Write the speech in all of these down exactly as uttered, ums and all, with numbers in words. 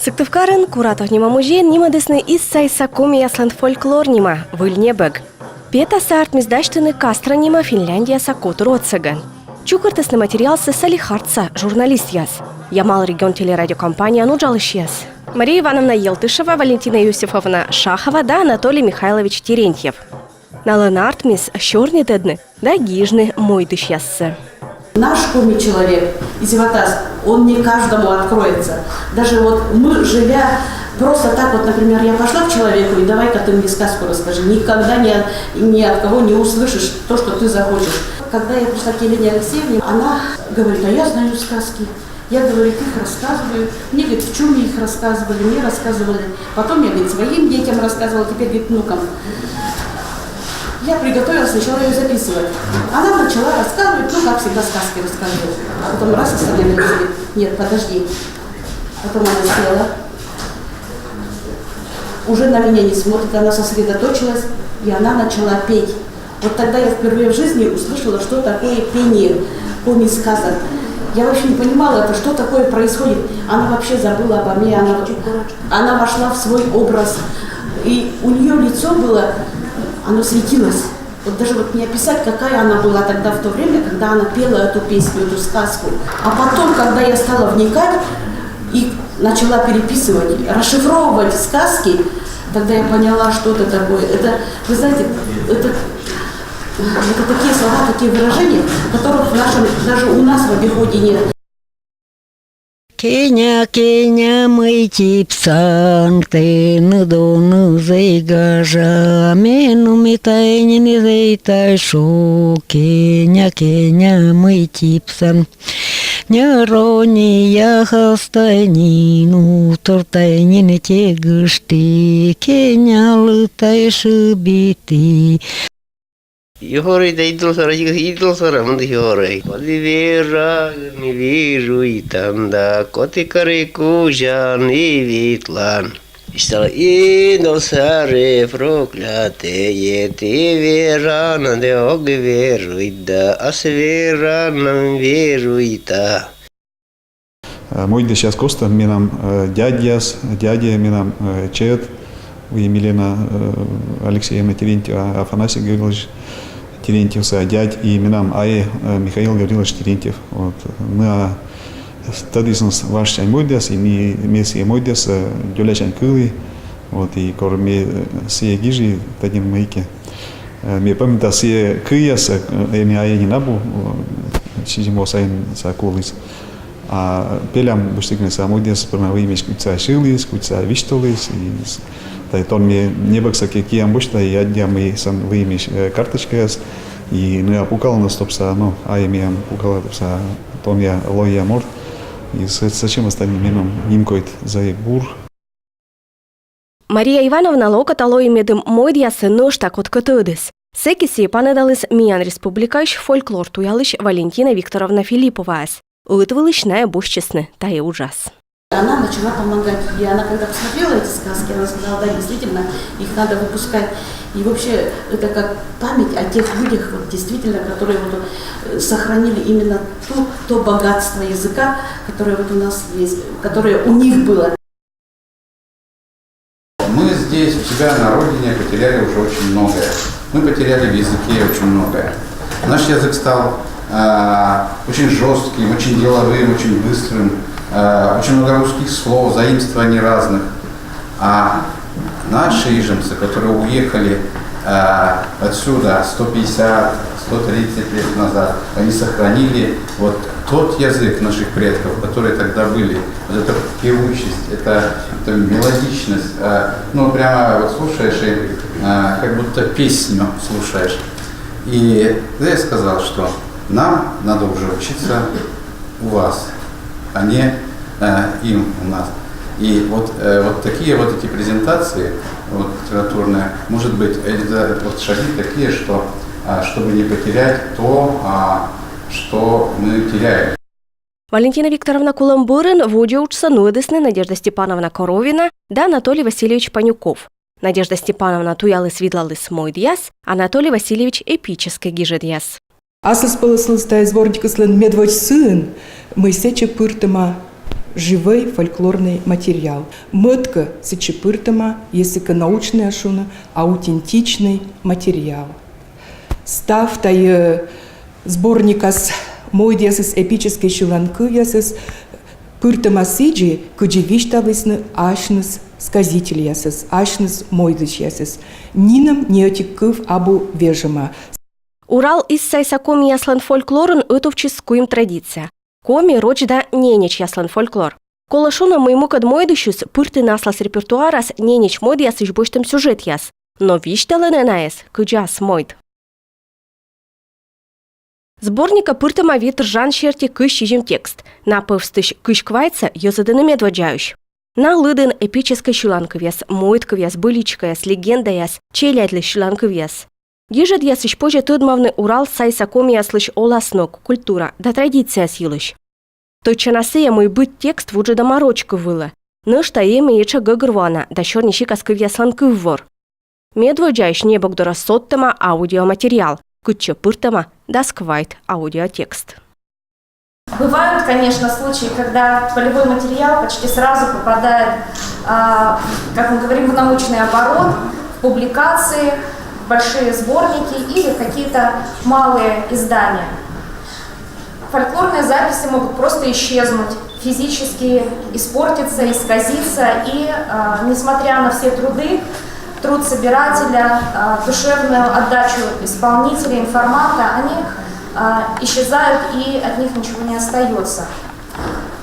Сыктывкарын Куратов нима музейын нимӧдісны Иссайса комияслӧн фольклор нима «Выль небӧг». Петасӧ артмис дасьтыны Кастро нима Финляндияса котыр отсӧгӧн. Чукӧртісны материалсӧ Салехардса журналистъяс. Ямал-регион телерадиокомпанияын уджалысьяс Мария Ивановна Елтышева, Валентина Иосифовна Шахова да Анатолий Михайлович Терентьев. Налӧн артмис сёрнитӧдны да гижны мойдысьяссӧ. Наш коми человек, Изиватас, он не каждому откроется. Даже вот мы, живя просто так, вот, например, я пошла к человеку, и давай-ка ты мне сказку расскажи. Никогда ни от, ни от кого не услышишь то, что ты захочешь. Когда я пришла к Елене Алексеевне, она говорит: «А я знаю сказки». Я, говорит, их рассказываю. Мне, говорит, в чуме их рассказывали, мне рассказывали. Потом я, говорит, своим детям рассказывала, теперь, говорит, внукам. Я приготовилась, начала ее записывать. Она начала рассказывать, ну, как всегда, сказки рассказывает. А потом раз — остановилась, говорит: «Нет, подожди». Потом она села. Уже на меня не смотрит, она сосредоточилась, и она начала петь. Вот тогда я впервые в жизни услышала, что такое пение коми сказок. Я вообще не понимала, это что такое происходит. Она вообще забыла обо мне, она, она вошла в свой образ. И у нее лицо было, оно светилось. Вот даже вот не описать, какая она была тогда в то время, когда она пела эту песню, эту сказку. А потом, когда я стала вникать и начала переписывать, расшифровывать сказки, тогда я поняла, что это такое. Это, вы знаете, это, это такие слова, такие выражения, которых в нашем, даже у нас в обиходе нет. Кеня, кеня, мый типсан, тэныд-оныд зэй гажа, меным и тай нин зэй тай шу. Кеня, кеня, мый типсан. Нярония хас тай нин, утыр тай нин тегышті, кенялы тай шыбиті. Югӧрӧй да идӧл сарӧ, идӧл сарӧ мында югӧрӧй. Коді вераын вируйтан да, коді карӧ кузян и витлан. Висьтала: идӧл сарӧ, проклятӧй, ті веранныд ог веруйт да, ас веранным веруйта. Э, мойдысьяс костын менам, э, дядьяс, дядьӧ менам, э, чӧд, и Милена, э, Алексеевна Терентьева, Афанасий Гаврилович Терентьев, сійӧ дядь, и менам айӧ, э, Михаил Гаврилович Терентьев. Вот. Ныа тӧдісны важ сянь мойдъяс, и ми, ме сійӧ мойдъяс, э, дзолясянь кылі. Вот, и кор ме, э, сійӧ гижи, тӧдім мыйкӧ. Э, ме памята сійӧ кыяс, э, эм, айӧ нин абу, э, сизим во сайын сійӧ коліс. А пелям босьтігны сійӧ мойдъяс, пыр на выйым эськӧ кутшӧм сыліс, кутшӧм висьталіс, и с-, тай тон ме небӧгсӧ кӧ киам босьта, и аддза, мый сэн выйым эськӧ, э, карточкаяс, и ныа пукалӧны, чтоб сійӧ, ну, айӧ миян пукалӧ, чтоб сійӧ тонъя, лоя морт, и с-, сэтшӧмыс тайӧн менам нимкодь зэй бур. Мария Ивановналы окота лои, медым мойдъяссӧ нӧшта кодкӧ тӧдіс. Сэки сійӧ паныдаліс миян республикаысь фольклор туялысь Валентина Викторовна Филипповаӧс. Ӧтвылысь найӧ босьтчисны тайӧ уджас. Она начала помогать. И она, когда посмотрела эти сказки, она сказала: «Да, действительно, их надо выпускать». И вообще, это как память о тех людях, вот, действительно, которые вот, э, сохранили именно ту, то богатство языка, которое вот у нас есть, которое у них было. Мы здесь, у себя на родине, потеряли уже очень многое. Мы потеряли в языке очень многое. Наш язык стал, э, очень жестким, очень деловым, очень быстрым. Э, очень много русских слов, заимствований разных. А наши ижемцы, которые уехали, э, отсюда сто пятьдесят, сто тридцать лет назад, они сохранили Вот тот язык наших предков, которые тогда были, вот эта певучесть, эта, эта мелодичность, а, ну, прямо вот слушаешь и, а, как будто песню слушаешь. И я сказал, что нам надо уже учиться у вас, а не, э, им у нас. И вот, э, вот такие вот эти презентации, вот, литературные, может быть, это вот шаги такие, что, а, чтобы не потерять то, а, что мы теряем. Валентина Викторовна кулӧм бӧрын водзӧ уджсӧ нуӧдісны Надежда Степановна Коровина да Анатолий Васильевич Панюков. Надежда Степановна туяліс-видлаліс мойдъяс, Анатолий Васильевич эпическӧй гижӧдъяс. Аслыспӧлӧслысь тайӧ сборникыслӧн медводз сыын, мый сэтчӧ пыртӧма живӧй фольклорнӧй материал. Мӧд-кӧ, сэтчӧ пыртӧма, если кӧ научнӧя шуны, аутентичнӧй материал. Став тайӧ сборникас мойдъясыс, эпическӧй сьыланкывъясыс пыртӧма сідзи, кыдзи висьталісны асьныс сказительясыс, асьныс мойдысьясыс. Нинӧм ни ӧти кыв абу вежӧма. Урал иссаысь комияслӧн фольклорын ӧтувтчис куим традиция: коми, роч да ненечьяслӧн фольклор. Колӧ шуны, мый мукӧд мойдысьыс пыртӧны аслас репертуарас ненеч мойдъясысь босьтӧм сюжетъяс, но висьталӧны найӧс кыдзи ас мойд. Сборникӧ пыртӧма вит жанр серти кызь сизим текст. На пӧвстысь кызь квайтсӧ йӧзӧдӧны медводдзаысь. На лыдын эпическӧй сьыланкывъяс, мойдкывъяс, быличкаяс, легендаяс, челядьлысь сьыланкывъяс. Гижӧдъясысь позьӧ тӧдмавны Урал сайса комияслысь оласног, культура да традицияяс йылысь. Тӧдчана сійӧ, мый быд текст вуджӧдӧма роч кыв вылӧ. Нӧшта эм и этша гӧгӧрвоана да сёрнисикас кывъяслӧн кыввор. Медводдзаысь небӧг дорас содтӧма аудиоматериал, кытчӧ пыртӧма дас квайт аудиотекст. Бывают, конечно, случаи, когда полевой материал почти сразу попадает, а, как мы говорим, в научный оборот, в публикации, в большие сборники или какие-то малые издания. Фольклорные записи могут просто исчезнуть, физически испортиться, исказиться, и, а, несмотря на все труды, труд собирателя, а, душевную отдачу исполнителя, информанта, они, а, исчезают, и от них ничего не остается.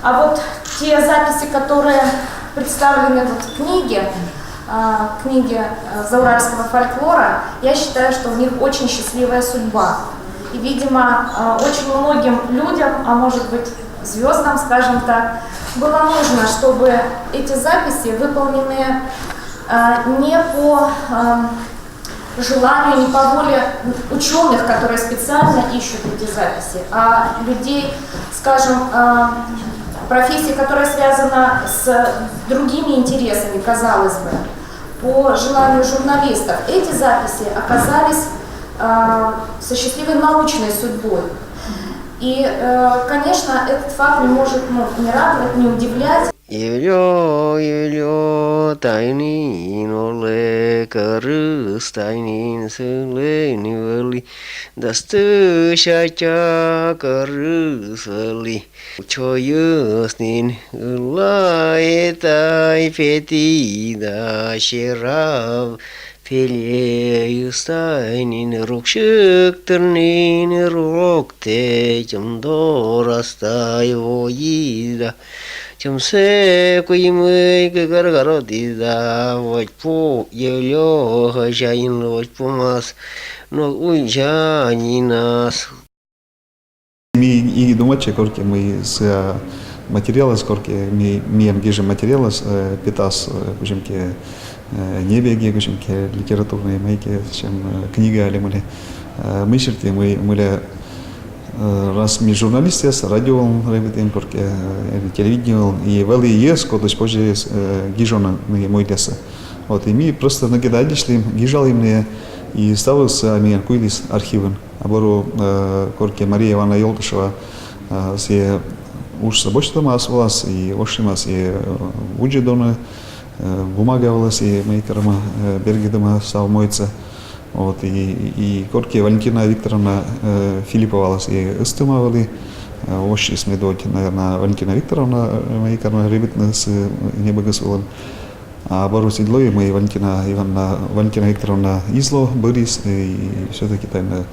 А вот те записи, которые представлены вот в книге, а, книге, э, зауральского фольклора, я считаю, что у них очень счастливая судьба. И, видимо, э, очень многим людям, а может быть, звездам, скажем так, было нужно, чтобы эти записи, выполненные, э, не по, э, желанию, не по воле ученых, которые специально ищут эти записи, а людей, скажем, э, профессии, которая связана с другими интересами, казалось бы, по желанию журналистов, эти записи оказались, э, со счастливой научной судьбой. И, э, конечно, этот факт не может, ну, не радовать, не удивлять. Ивлё, ивлё, тайнин олӧ, кӧрыс тайнин сылӧн вӧлі, дас тысяча кӧрыс вӧлі. Чойыс нин ыллаӧ тай петі да серав, пельӧйыс тай нин руксьыктыр нин, рок тӧтям дорас тай воис да. Тямсӧ куимӧй кӧ гаргарӧдіс да, водзпу йӧльӧ хозяин водзпумас, но уйдзанінас. Ми и думайтчам коркӧ, мый сыа материалыс коркӧ, ми, миян гижӧм материалыс, э, петас, э, кутшӧмкӧ, э, небӧгӧ, кутшӧмкӧ литературнӧй мыйкӧ сэтшӧм, э, книга али мый ли. Э, мый серти, мый, мыйла, э, раз ми журналистъяс, радиоын рӧбитім коркӧ, э, телевидениеын, и вӧлі йӧз, кодлысь позьӧ, э, гижны мыйкӧ мойдъяссӧ. Вот, и ми просто нӧгӧд аддзысьлім, гижалім нин, и ставыс, э, миян куйліс архивын. А бӧрын, э, коркӧ Мария Ивановна Ёлдышева, э, сійӧ уджсӧ босьтӧма ас вылас, и ошйӧма сійӧ, э, вуджӧдны, э, бумага вылас, и мыйкӧ карӧма, э, бергӧдӧма став мойдсӧ. Вот, и, и коркӧ Валентина Викторовна, э, Филипповалӧн сійӧ ыстӧма вӧлі, э, ошйис медводз, наверно, Валентина Викторовна, э, мыйкӧ карӧма рӧбитныс, э, небӧгыс вылын. А бӧрын сідз лои, мый Валентина Ивановна, Валентина Викторовна эз ло, бӧрйис, и всё-таки тайӧ,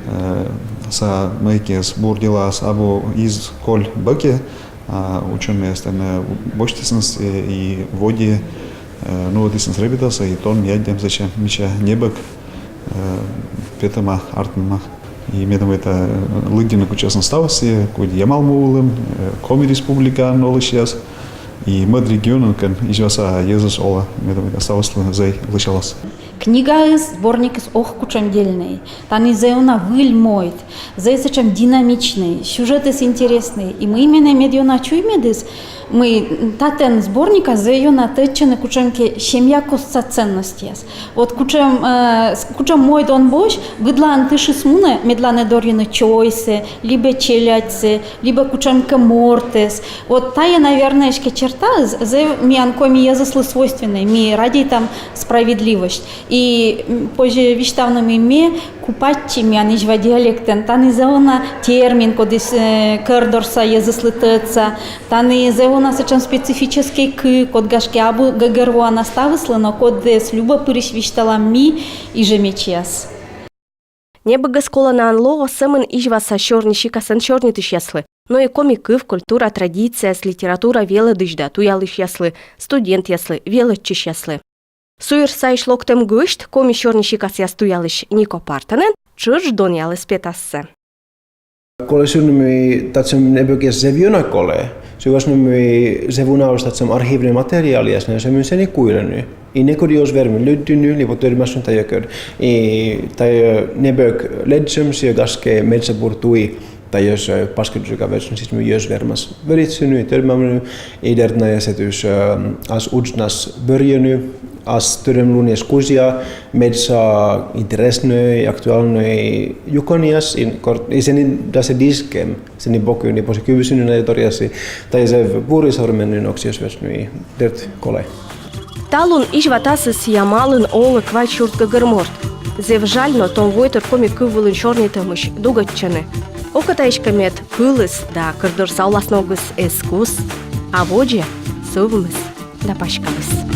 э, Са мыйкӧ бур делаыс абу из коль бӧкӧ, а учёнӧйяс тані босьтісны и водзӧ нуӧдісны рӧбӧтасӧ, и тон аддзам сэтшӧм мича небӧг петӧма, артмӧма. И медым это лыддьыны кутасны ставсӧ, кодъяс Ямал-му вылын, Коми Республикаын олысьяс, и мӧд регионын, кӧн изьваса йӧзыс олӧ, медым это ставыслы зэй лӧсялас. Книгаыс, сборникыс ох кутшӧм дельнӧй. Тані зэй уна выль мойд, зэй сэтшӧм динамичнӧй, сюжетыс интереснӧй. И мый менӧ медъёна чуймӧдіс, мый татӧн сборникас зэй ёна тӧдчӧны кутшӧмкӧ семья костса ценностьяс. Вот кутшӧм, э, кутшӧм мойд он босьт, быдлаын тышыс мунӧ, медланӧ дорйыны чойсӧ, либӧ челядьсӧ, либӧ кутшӧмкӧ мортӧс. Вот тайӧ, наверно, эськӧ чертаыс зэй миян коми йӧзыслы свойственнӧй, ми радейтам справедливость. И позьӧ висьтавны, мый ме купайтчи миян изьва диалектӧн. Тані зэй уна термин, кодӧс, э, кӧрдорса йӧзыслы тӧдса. Тані зэй уна сэтшӧм специфическӧй кыв, код, гашкӧ, абу гӧгӧрвоана ставыслы, но кодӧс любӧ пырысь висьталам ми, ижемечьяс. Небӧгӧс коланаӧн лоӧ сӧмын изьваса сёрнисикасӧн сёрнитысьяслы, но и коми кыв, культура, традицияяс, литература велӧдысь да туялысьяслы, студентъяслы, велӧдчысьяслы. Суйӧрсайысь локтӧм гӧсьт, коми сёрнисикасъяс туялысь Нико Партанен тшӧтш донъяліс петассӧ. Колӧ шуны, мый татшӧм небӧгъяс зэв ёна колӧ. Сы вӧсна мый зэв уна татшӧм архивнӧй материалъяс, найӧ сӧмын сэні куйлӧны. И некод оз вермы лыддьыны либӧ тӧдмасьны тайӧ кӧть. И тайӧ небӧг лэдзӧм сійӧ, гашкӧ, медся бур туй тайӧс, э, паскӧдчыны, кӧть, сэтшӧм йӧз вермас вӧдитчыны, тӧдмавны, и дерт, найӧ сэтысь, э, ас уджнас бӧрйӧны, ас тӧдӧмлунъяс кузя, медся интереснӧй, актуальнӧй юкӧнъяс, и кор-, и сэні дасьтӧ дискӧм, сэні бокын, и позьӧ кывзыны найӧ торъясӧс, тайӧ зэв бур и современнӧй ног сійӧс вӧчны, и дерт, колӧ. Талун изьватасыс Ямалын олӧ квайт сюрс гӧгӧр морт. Зэв жаль, но том войтыр коми кыв вылын сёрнитӧмысь дугӧдчӧны. Окота эськӧ, мед кылыс да кӧрдорса оласногыс эз кус, а водзӧ сӧвмис да паськаліс.